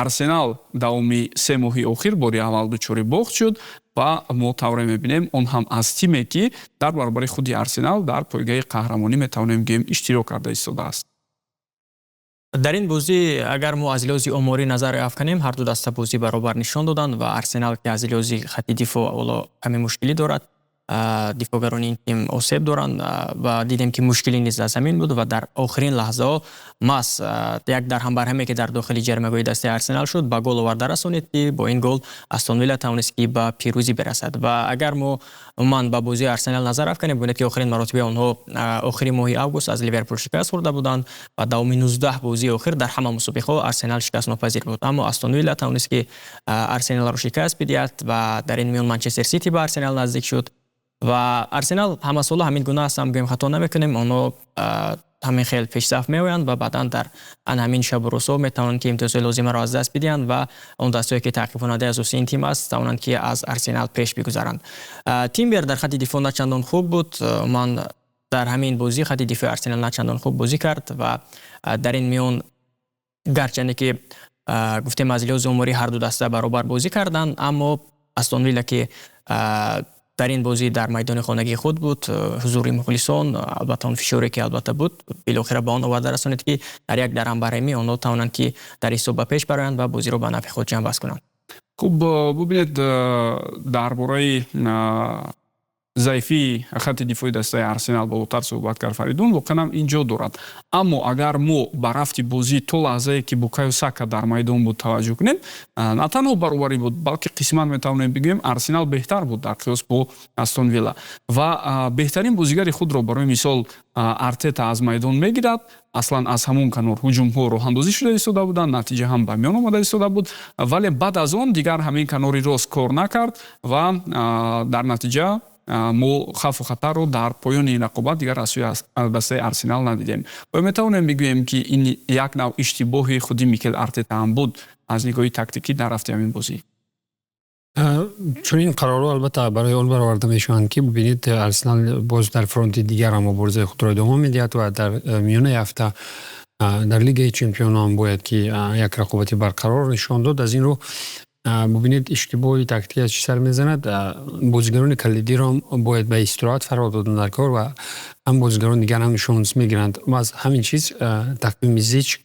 Арсенал давоми 3 моҳи охир бори аввал дучори бохт шуд ва мо тавре мебинем, он ҳам аз тиме, ки дар баробари худи Арсенал дар пойгаи қаҳрамонӣ, метавонем гӯем, иштирок карда истодааст. Дар ин бозӣ, агар мо аз лиҳози оморӣ назар афканем, ҳарду даста бозӣ баробар нишон доданд ва Арсенал, ки аз лиҳози хатти дифоъ ҳоло каме мушкилӣ дорад, дифоъгарони ин тим осеб доранд ва дидем, ки мушкилӣ низ аз ҳамин буд ва дар охирин лаҳзаҳо маҳз як дарҳамбарҳаме, ки дар дохили ҷаримагоҳи дастаи Арсенал шуд, ба гол оварда расонид, ки бо ин гол Астон Вилла тавонист, ки ба пирӯзӣ бирасад. Ва агар мо умуман ба бозии Арсенал назар афканем, бубинед, ки охирин маротибаи онҳо охири моҳи август аз Ливерпул шикаст хӯрда буданд ва давоми 19 бозии охир дар ҳама мусобиқаҳо Арсенал шикастнопазир буд, аммо Астон Вилла тавонист, ки Арсеналро шикаст бидиҳад. Ва дар ин миён Манчестер Сити ба Арсенал наздик шуд ва Арсенал ҳамасола ҳамин гуна аст, ҳам гӯем, хато намекунем, онҳо ҳамин хел пешсаф меоянд ва баъдан дар ан ҳамин шабу рӯзҳо метавонанд, ки имтиёзҳои лозимаро аз даст бидиҳанд ва он дастое, ки таъқибкунандаи асосии ин тим аст, тавонанд, ки аз Арсенал пеш бигузаранд. Тимбер дар хатти дифоъ начандон хуб буд. Ман дар ҳамин бозӣ хатти дифои Арсенал начандон хуб бозӣ кард ва дар ин миён, гарчанде ки гуфтем, аз лиҳози оморӣ ҳарду даста баробар бозӣ карданд, аммо Астон Вилла, ки дар ин бозӣ дар майдони хонагии худ буд, ҳузури мухлисон, албатта он фишоре, ки албатта буд, билохира ба он оварда расонид, ки дар як дарҳамбарҳамӣ онҳо тавонанд, ки дар ҳисоб ба пеш бароянд ва бозиро ба нафъи худ ҷамъбаст кунанд. Хуб, бубинед, дар бораи заифии хатти дифои дастаи Арсенал болотар суҳбат кард Фаридун. Воқеан ҳам ин ҷо дорад, аммо агар мо ба рафти бозӣ то лаҳзае, ки Букайо Сака дар майдон буд, таваҷҷӯҳ кунем, на танҳо баробарӣ буд, балки қисман метавонем бигӯем, Арсенал беҳтар буд дар қиёс бо Астон Вилла. Ва беҳтарин бозигари худро, барои мисол, Артета аз майдон мегирад. Аслан аз ҳамон канор ҳуҷумҳо роҳандозӣ шуда истода буданд, натиҷа ҳам ба миён омада истода буд, вале баъд аз он дигар ҳамин канори рост кор накард ва дар натиҷа мо хавфу хатарро дар поёни ин рақобат дигар аз сӯи дастаи Арсенал надидем. Оё метавонем бигӯем, ки ин як навъ иштибоҳи худи Микел Артета ҳам буд аз нигоҳи тактикӣ дар рафти ҳамин бозӣ? Чунин қарорҳо албатта барои он бароварда мешаванд, ки бибинед, Арсенал боз дар фронти дигар ҳам муборизаи худро идома медиҳад ва дар миёнаи ҳафта дар Лигаи чемпионон бояд, ки як рақобати барқарор нишон дод. Аз ин рӯ, бубинед, иштибоҳи тактикӣ аз чӣ сар мезанад: бозигарони калидиро бояд ба истироҳат фаро додан дар кор ва ҳам бозигарони дигар ҳам шонс мегиранд. Аз ҳамин чиз тақвими зич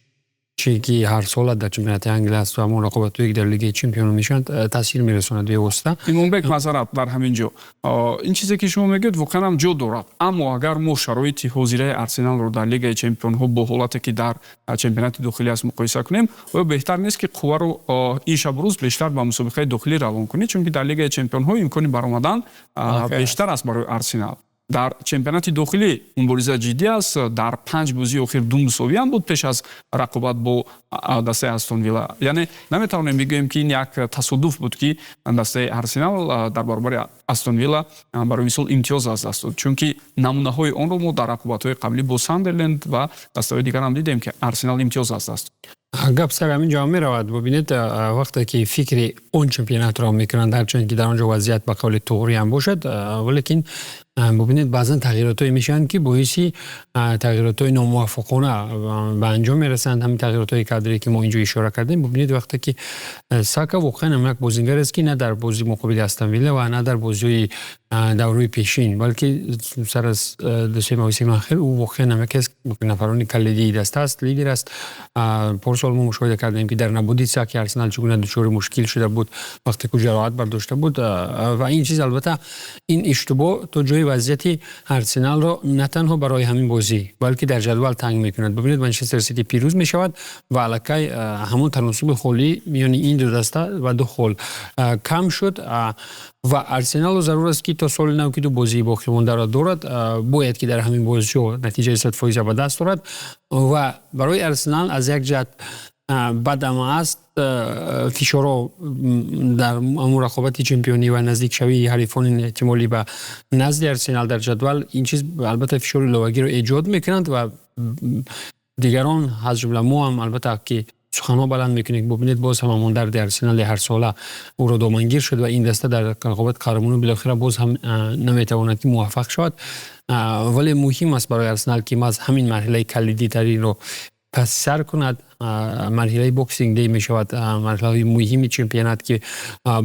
чи ки ҳар сола дар чемпионати Англия аст ва ҳамон рақобатҳое, ки дар Лигаи чемпионон мешаванд, таъсир мерасонад бевосита. Имонбек, маъзарат, дар ҳамин ҷо ин чизе, ки шумо мегӯед, воқеан ҳам ҷо дорад, аммо агар мо шароити ҳозираи Арсеналро дар Лигаи чемпионҳо бо ҳолате, ки дар чемпионати дохилӣ аст, муқоиса кунем, оё беҳтар нест, ки қувваро ин шабу рӯз бештар ба мусобиқаи дохилӣ равон кунед, чунки дар Лигаи чемпионҳо имкони баромадан бештар аст барои Арсенал? Дар чемпионати дохилӣ мубориза ҷиддӣ аст. Дар панҷ бозии охир ду мусовиам буд пеш аз рақобат бо дастаи Астон Вилла. Яъне наметавонем бигӯем, ки ин як тасодуф буд, ки дастаи Арсенал дар баробари Астон Вилла, барои мисол, имтиёз аз даст дод, чунки намунаҳои онро мо дар рақобатҳои қаблӣ бо Сандерленд ва дастаҳои дигар ҳам дидем, ки Арсенал имтиёз аз даст дод. Гап сар ҳамин ҷо меравад. Бубинед, вақте ки фикри он чемпионатро мекунанд, ҳарчанд ки дар он ҷо вазъият ба қавли туғрӣ ҳам бошад, валекин бубинед, баъзан тағйиротҳое мешаванд, ки боиси тағйиротҳои номуваффақона ба анҷом мерасанд. Ҳамин тағйиротҳои кадрие, ки мо инҷо ишора кардем. Бубинед, вақте ки Сака воқеан ҳам як бозингар аст, ки на дар бозии муқобили Астон Вилла ва на дар бозиҳои давраи пешин, балки сар аз 2-се мавсими ахир ӯ воқеан ҳам яке аз нафарони калидии даста аст, лидер аст. Порсол мо мушоҳида кардем, ки дар набуди Саки Арсенал чӣ гуна дучори мушкил шуда буд, вақте ки ҷароҳат бардошта буд. Ва ин чиз, албатта, ин иштибоҳ то ҷои вазъияти Арсеналро на танҳо барои ҳамин бозӣ, балки дар ҷадвал танг мекунад. Бубинед, Манчестер Сити пирӯз мешавад ва аллакай ҳамон таносуби холӣ миёни ин ду даста ба ду хол кам шуд ва Арсеналро зарур аст, ки то соли нав, ки ду бозии боқимондаро дорад, бояд, ки дар ҳамин бозиҳо натиҷаи 100% ба даст орад. Ва барои Арсенал аз як ҷиҳат бадам аст фишорҳо дар ҳамон рақобати чемпионӣ ва наздикшавии ҳарифони эҳтимолӣ ба назди Арсенал дар ҷадвал. Ин чиз албатта фишори иловагиро эҷод мекунанд ва дигарон, аз ҷумла мо ҳам албатта, ки суханҳо баланд мекунем: бубинед, боз ҳам ҳамон дарди Арсенали ҳарсола ӯро домангир шуд ва ин даста дар рақобати қаҳрамонӣ билохира боз ҳам наметавонад, ки муваффақ шавад. Вале муҳим аст барои Арсенал, ки маҳз ҳамин марҳилаи калидитаринро Паси сар кунад. Марҳилаи Boxing Day мешавад марҳилаҳои муҳими чемпионат, ки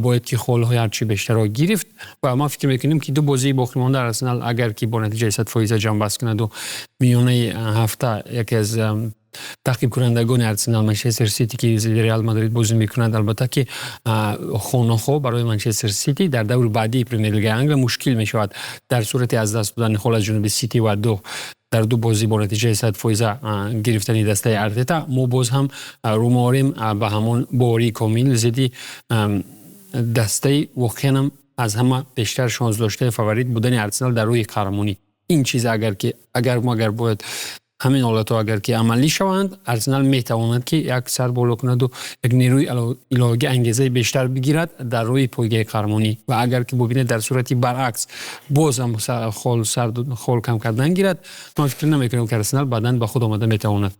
бояд ки холҳои ҳарчи бештарро гирифт. Ва ман фикр мекунем, ки ду бозии боқимонда Арсенал агар ки бо натиҷаи 100 фоиза ҷамъбаст кунаду миёнаи ҳафта яке аз таъқибкунандагони Арсенал, Манчестер Сити, ки зидди Реал Мадрид бозӣ мекунад, албатта ки хонаҳо барои Манчестер Сити дар даври баъдии Премер-лигаи Англия мушкил мешавад. Дар сурати аз даст додани хол аз ҷониби Сити ва дар ду бозӣ бо натиҷаи 100 фоиза гирифтани дастаи Артета, мо боз ҳам рӯ меорем ба ҳамон боварии комил зидди дастаи воқеан аз ҳама бештар шонс доштаи фаворит будани Арсенал дар рӯи қаҳрамонӣ. Ин чиз агар ки агар агар бояд ҳамин ҳолатҳо агар ки амалӣ шаванд, Арсенал метавонад, ки як сар боло кунаду як нерӯи иловагӣ, ангезаи бештар бигирад дар рӯи пойгаи қаҳрамонӣ. Ва агар ки бубинед, дар сурати баръакс боз ҳам хол кам кардан гирад, ман фикр намекунам, ки Арсенал баъдан ба худ омада метавонад.